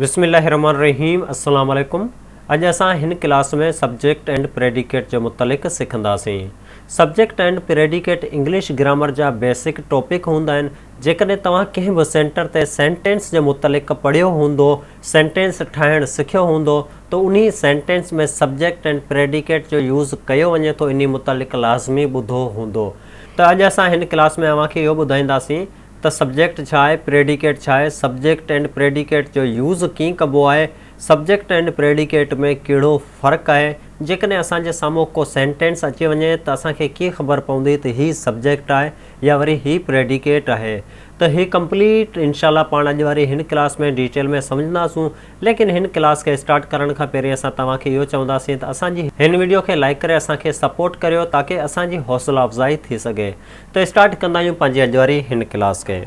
بسم الله الرحمن الرحيم السلام عليڪم اڄ اسان هن ڪلاس ۾ سبجيڪٽ اينڊ پريڊيڪيٽ جي متعلق سکنداسين. Subject and predicate English grammar جا بيسڪ ٽاپڪ هوندا آهن. جيڪڏهن توهان ڪنهن به سينٽر تي سينٽينس جي متعلق پڙهيو هوندو، سينٽينس ٺاهڻ سکيو هوندو ته انهي سينٽينس ۾ سبجيڪٽ اينڊ پريڊيڪيٽ جو يوز ڪيو وڃي ٿو انهي متعلق لازمي ٻڌو هوندو. ته اڄ اسان هن ڪلاس ۾ اوهان کي اهو ٻڌائينداسين ته سبجيڪٽ ڇا آهي، پريڊيڪيٽ ڇا آهي، سبجيڪٽ اينڊ پريڊيڪيٽ جو يوز ڪيئن ڪبو آهي، سبجيڪٽ اينڊ پريڊيڪيٽ ۾ ڪهڙو فرق آهي، جيڪڏهن اسان جي سامهون ڪو سينٽينس اچي وڃي ته اسان کي ڪيئن خبر پوندي ته هي سبجيڪٽ آهي يا وري هي پريڊيڪيٽ آهي ته هي ڪمپليٽ انشاء الله پاڻ اڄ واري هن ڪلاس ۾ ڊيٽيل ۾ سمجهنداسون ليڪن هن ڪلاس کي اسٽارٽ ڪرڻ کان پهرين اسان توهان کي اهو چونداسين ته اسان جي هن وڊيو کي لائيڪ ڪري اسان کي سپورٽ ڪريو تاڪه اسان جي حوصله افزائي ٿي سگهي. ته اسٽارٽ ڪندا آهيون پنهنجي اڄ واري هن ڪلاس کي.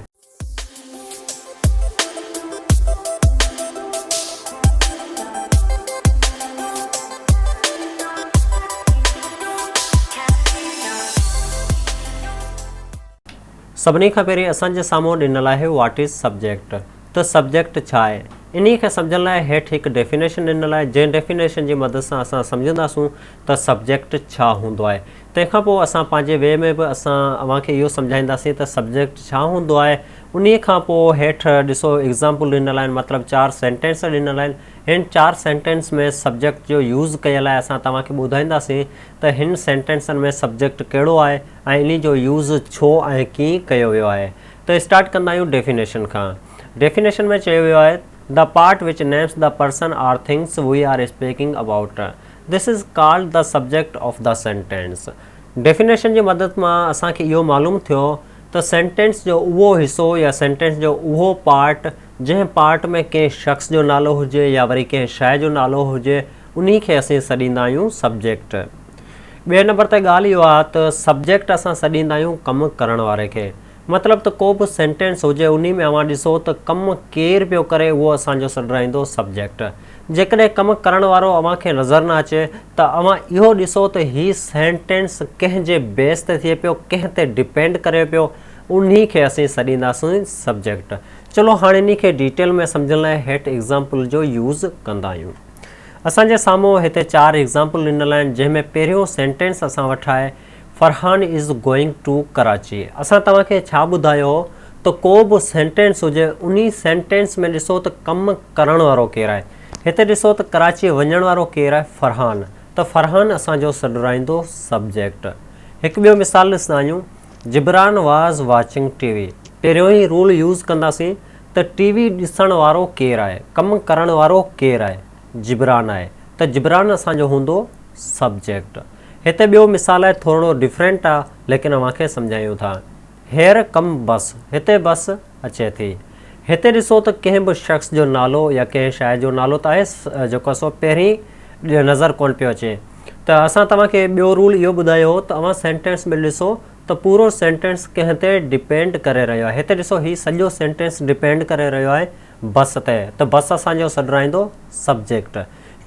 سڀني کان پهرين اسان جي سامهون ڏنل آهي what is subject ته سبجيڪٽ ڇا آهي انهي کي سمجهڻ لاء هيٺ هڪ ڊيفينيشن ڏنل آهي جنهن ڊيفينيشن جي مدد سان اسان سمجهنداسون ته سبجيڪٽ ڇا هوندو آهي تنهن کان پوء اسان پنهنجي وي ۾ به اسان اوهان کي اهو سمجهائينداسين ته سبجيڪٽ ڇا هوندو آهي. انهيء کان پوء هيٺ ڏسو ايگزامپل ڏنل آهن مطلب چار سينٽينس ڏنل آهن. هن چار سينٽينس ۾ سبجيڪٽ جو يوز ڪيل آهي اسان توهان کي ٻڌائينداسين ته هن سينٽينسن ۾ سبجيڪٽ ڪهڙو آهي ۽ انهي جو يوز ڇو ۽ ڪيئن ڪيو ويو آهي. ته اسٽارٽ ڪندا آهيون ڊيفينيشن کان. ڊيفينيشن ۾ چيو ويو آهي The part which names the person or things we are speaking about. This is called the subject of the sentence. Definition جي مدد مان اسان کي اهو معلوم ٿيو ته سينٽينس جو اهو حصو يا سينٽينس جو اهو پارٽ جنهن پارٽ ۾ ڪنهن شخص جو نالو هجي يا وري ڪنهن شيء جو نالو هجي انهي کي اسين سڏيندا آهيون سبجيڪٽ. ٻئي نمبر تي ڳالهه اهو آهي ته سبجيڪٽ اسان سڏيندا آهيون ڪم ڪرڻ واري کي. مطلب ته ڪو به سينٽينس هجي انهي ۾ اوهان ڏسو ته ڪم ڪير پيو ڪري اهو اسان جو سڏرائيندو سبجيڪٽ. جيڪڏهن ڪم ڪرڻ وارو اوهان کي نظر نه اچي ته اوهان اهو ڏسو ته هي سينٽينس ڪنهن جي بيس تي ٿئي پيو ڪنهن تي ڊپينڊ ڪري پيو انهي کي اسين سڏينداسين سبجيڪٽ. چلو هاڻ انهي کي ڊيٽيل ۾ سمجهڻ لاء هيٺ ايگزامپل جو يوز ڪندا آهيون. اسان جي سامهون هتي چار ايگزامپل ڏنل آهن جنهن ۾ پهريون سينٽينس اسان وٽ آهي Farhan is going to Karachi اسان توهان کي ڇا ٻڌايو هو ته ڪو به سينٽينس هجي انهي سينٽينس ۾ ڏسو ته ڪم ڪرڻ وارو ڪير آهي هتي ڏسو ته ڪراچي وڃڻ وارو ڪير آهي فرحان ته فرحان اسان جو سڏرائيندو سبجيڪٽ هڪ ٻيو مثال ڏسندا آهيون Jibran was watching T V پهريون ئي رول يوز ڪنداسين ته ٽي وي ڏسڻ وارو ڪير آهي ڪم ڪرڻ وارو ڪير آهي جبران آهي ته جبران اسان جو هوندو سبجيڪٽ هتي ٻيو مثال آهي ٿورڙو ڊفرنٽ آ ليڪن اوهان کي سمجهايون ٿا. هيئر ڪم بس هتي بس اچي ٿي. هتي ڏسو ته ڪنهن به شخص جو نالو يا ڪنهن شيء جو نالو ته آهي جيڪو سو پهرين نظر ڪونه پيو اچي ته اسان توهان کي ٻيو رول اهو ٻڌايو هو ته اوهان سينٽينس ۾ ڏسو ته پورو سينٽينس ڪنهن تي ڊپينڊ ڪري رهيو آهي هتي ڏسو هي سڄو سينٽينس ڊپينڊ ڪري رهيو آهي بس تي ته بس اسان جو سڏرائيندو سبجيڪٽ.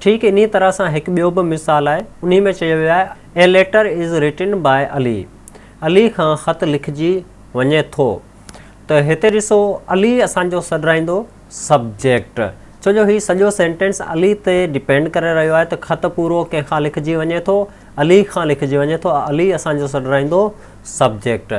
ٺيڪ انهي طرح سان هڪ ٻيو به مثال آهي، انهي ۾ چيو ويو آهي A letter is written by Ali Ali کان خط لکجي وڃي ٿو ته هتي ڏسو علي اسان جو سڏرائيندو سبجيڪٽ ڇو جو هي سڄو سينٽينس علي تي ڊپينڊ ڪري رهيو آهي ته خط پورو ڪنهن کان لکجي وڃي ٿو علي کان لکجي وڃي ٿو علي اسان جو سڏرائيندو سبجيڪٽ.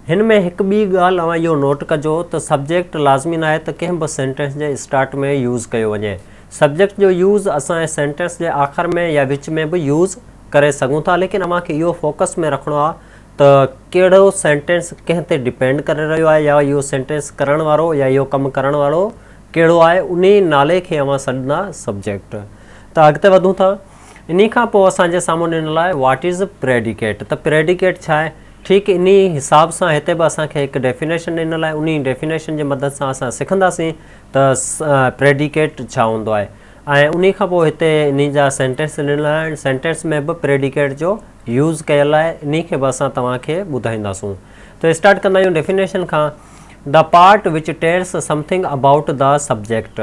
هن ۾ هڪ ٻي ڳالهه اوهان اهو نوٽ ڪجو ته سبجيڪٽ لازمي ناهي ته ڪنهن به سينٽينس جي اسٽارٽ ۾ يوز ڪيو وڃي. سبجيڪٽ جو يوز اسان سينٽينس جي آخر ۾ يا وچ ۾ به يوز ڪري سگهون ٿا ليڪن اوهان کي اهو فوڪس ۾ رکڻو آهي ته ڪهڙو سينٽينس ڪنهن تي ڊپينڊ ڪري رهيو آهي يا اهو سينٽينس ڪرڻ وارو يا اهو ڪم ڪرڻ وارو ڪهڙو آهي انهي نالي کي اوهان سڏندا سبجيڪٽ ته اڳتي وڌون ٿا انهي کان پوء اسان جي سامهون ڏنل آهي what is predicate ته پريڊيڪيٽ ڇا آهي ٺيڪ انهي حساب سان هتي به اسان کي هڪ ڊيفينيشن ڏنل آهي انهي ڊيفينيشن جي مدد سان اسان سکنداسين ته پريڊيڪيٽ ڇا هوندو آهي ۽ انهي کان پوء هتي انهي جا سينٽينس ڏنل آهن سينٽينس ۾ به پريڊيڪيٽ جو يوز ڪيل آهي انهي کي به اسان توهان کي ٻڌائينداسون ته اسٽارٽ ڪندا آهيون ڊيفينيشن کان the part which tells something about the subject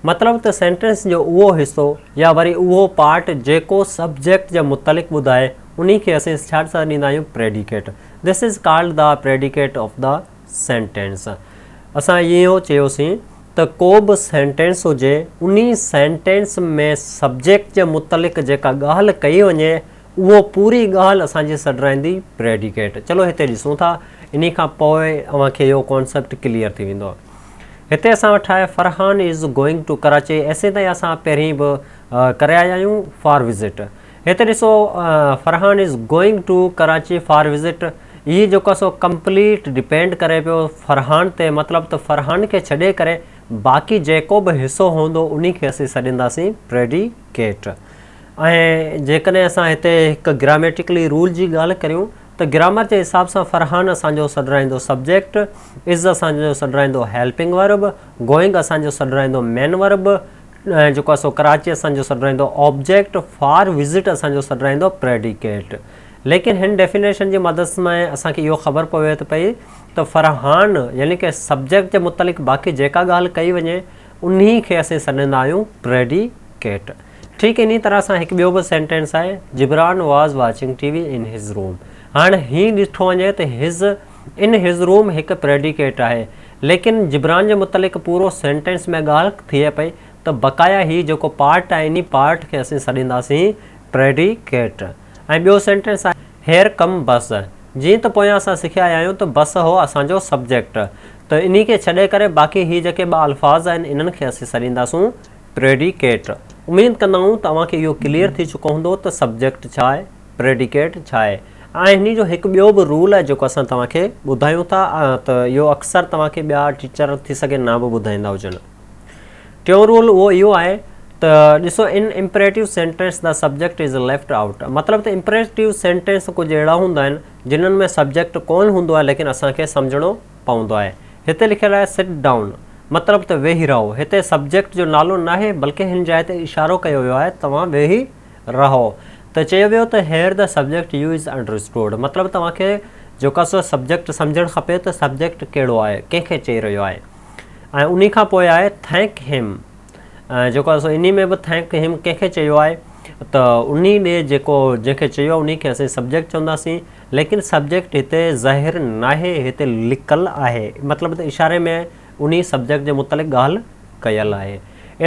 مطلب ته سينٽينس جو اهو حصو يا وري اهو پارٽ جيڪو سبجيڪٽ جي متعلق ٻڌائي انهي کي اسين ڇا سڏيندا آهيون predicate this is called the predicate of the sentence اسان اهو چيوسين ته ڪو به سينٽينس هجي انهي سينٽينس ۾ سبجيڪٽ جي متعلق جيڪا ڳالهه ڪئي وڃي اهو پوري ڳالهه اسان جي سڏرائيندي پريڊيڪيٽ. چلو هتي ڏسون ٿا انهي کان پوء اوهان کي اهو ڪانسيپٽ ڪليئر ٿي ويندو. هتي اسان وٽ آهي Farhan is going to Karachi ايسين تائين اسان پهرين به ڪري آيا آهيون فار وزٽ. هتي ڏسو Farhan is going to Karachi for visit هي جيڪو سو ڪمپليٽ ڊپينڊ ڪري پيو فرحان تي مطلب ته فرحان کي ڇڏي ڪري باقي جيڪو به حصو هوندو انهي کي اسين سڏينداسين پريڊيڪيٽ. ۽ جيڪڏهن اسان هتي هڪ گراميٽيڪلي رول جي ڳالهه ڪريون ته گرامر جي حساب سان فرحان اسان جو سڏرائيندو سبجيڪٽ، از اسان جو سڏرائيندو هيلپنگ ورب، گوئنگ اسان جو سڏرائيندو مين ورب ۽ جيڪو آهي سو ڪراچي اسان جو سڏرائيندو آبجيڪٽ، فار وزٽ اسان جو سڏرائيندو پريڊيڪيٽ. ليڪن هن ڊيفينيشن جي مدد ۾ اسان کي اهو خبر پوي ٿي پئي ته فرحان يعني ڪه سبجيڪٽ جي متعلق باقي جيڪا ڳالهه ڪئي وڃي انهي کي اسين سڏيندا آهيون پريڊيڪيٽ. ٺيڪ انهي طرح سان هڪ ٻيو به سينٽينس آهي Jibran was watching T V in his room. هاڻ هي ڏٺو وڃي ته his in his room هڪ پريڊيڪيٽ آهي ليڪن جبران جي متعلق پورو سينٽينس ۾ ڳالهه ٿئي پئي ته بقايا هي جيڪو پارٽ آهي انهي پارٽ کي اسين سڏينداسين پريڊيڪيٽ. ۽ ٻيو سينٽينس آهي هيئر ڪم بس. جيئن ته پويان اسان سکي آيا آهيون ته بس هو اسان جو سبجيڪٽ ته انهي کي ڇڏي ڪري باقي هي جيڪي ٻه الفاظ آهن انهن کي اسين سڏينداسون پريڊيڪيٽ. اميد ڪندا آهيون ته اوهان کي اهو ڪليئر ٿي چڪو هوندو ته سبجيڪٽ ڇا آهي پريڊيڪيٽ ڇا آهي ۽ انهي جو هڪ ٻيو به رول آهي جيڪو اسان توهان کي ٻڌايون ٿا ته اهو اڪثر توهان کي ٻيا ٽيچر ٿي سگهي نه به ٻڌائيندا هجن. ٽيون رول اهو اهو آهي ته ڏسو in imperative sentence the subject is left out مطلب ته امپريٽو سينٽينس ڪجهه اهڙا هوندا آهن جنھن ۾ سبجيڪٽ ڪونه هوندو آهي ليڪن اسان کي سمجهڻو پوندو آهي هتي لکيل آهي سٽ ڊائون مطلب ته ويهي رهو هتي سبجيڪٽ جو نالو ناهي بلڪه هن جاء تي اشارو ڪيو ويو آهي توهان ويهي رهو ته چيو ويو ته here the subject you is understood مطلب توهان کي جيڪو سو سبجيڪٽ سمجهڻ کپي ته سبجيڪٽ ڪهڙو آهي ڪنهن کي چئي رهيو آهي ۽ انهي کان پوء آهي Thank him جيڪو آهي سو انهي ۾ به Thank him ڪنهن کي چيو آهي ته انهي ڏي جيڪو جنهن کي چيو آهي انهي کي اسين سبجيڪٽ چونداسين ليڪن سبجيڪٽ هتي ظاهر ناهي هتي لڪل آهي مطلب ته اشاري ۾ انهي سبجيڪٽ جي متعلق ڳالهه ڪيل آهي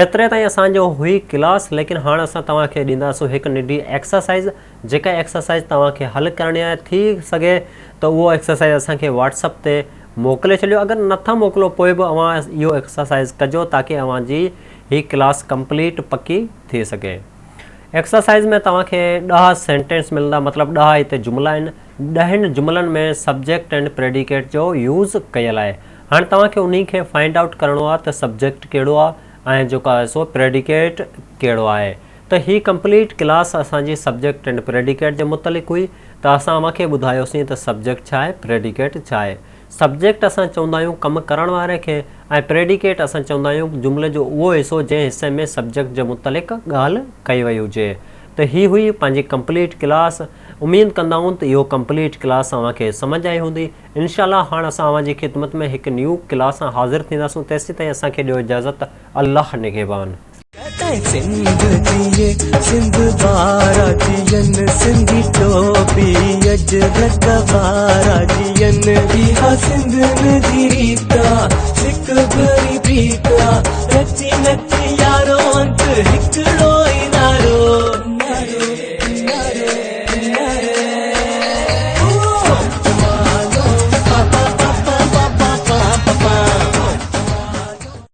ايتري تائين اسان جو هئي ڪلاس ليڪن هاڻ اسان توهان کي ڏينداسون هڪ ننڍي ايڪسرسائز جيڪا ايڪسرسائز توهان کي حل ڪرڻي آهي ٿي سگهي ته اهو ايڪسرسائز اسان کي واٽس اپ تي موڪلي ڇڏيو اگر نٿا موڪلو پوء به اوهان اهو ايڪسرسائز ڪجو تاڪي اوهان جي هي ڪلاس ڪمپليٽ پڪي ٿي سگهي ايڪسرسائز ۾ توهان کي ڏهه سينٽينس ملندا مطلب ڏهه هتي جملا آهن ڏهن جملن ۾ سبجيڪٽ اينڊ پريڊيڪيٽ جو يوز ڪيل آهي هاڻي توهان کي انهي کي فائنڊ آئوٽ ڪرڻو آهي ته سبجيڪٽ ڪهڙو آهي ۽ جيڪو آهي سو پريڊيڪيٽ ڪهڙو آهي ته هي ڪمپليٽ ڪلاس اسان جي سبجيڪٽ اينڊ پريڊيڪيٽ جي متعلق هئي ته اسان اوهان کي ٻڌايوسين ته سبجيڪٽ ڇا آهي پريڊيڪيٽ ڇا آهي. سبجيڪٽ اسان چوندا آهيون ڪم ڪرڻ واري کي ۽ پريڊيڪيٽ اسان چوندا آهيون جملي جو اهو حصو جنهن حصي ۾ سبجيڪٽ جي متعلق ڳالهه ڪئي وئي هجي. ته هي هئي پنهنجي ڪمپليٽ ڪلاس. اميد ڪندا آهيون ته اهو ڪمپليٽ ڪلاس اوهان کي سمجهه آئي هوندي. انشاء الله هاڻ اسان اوهان جي خدمت ۾ هڪ نيو ڪلاس سان حاضر ٿينداسون تيسيتائين اسان کي ڏيو اجازت الله نگهبان. سنڌ جيئي سنڌ وارا جيئن سنڌي ٽوپي اجرڪ وارا جيئن اها سنڌ جي ريت آ سڪ ڀري پريت آ.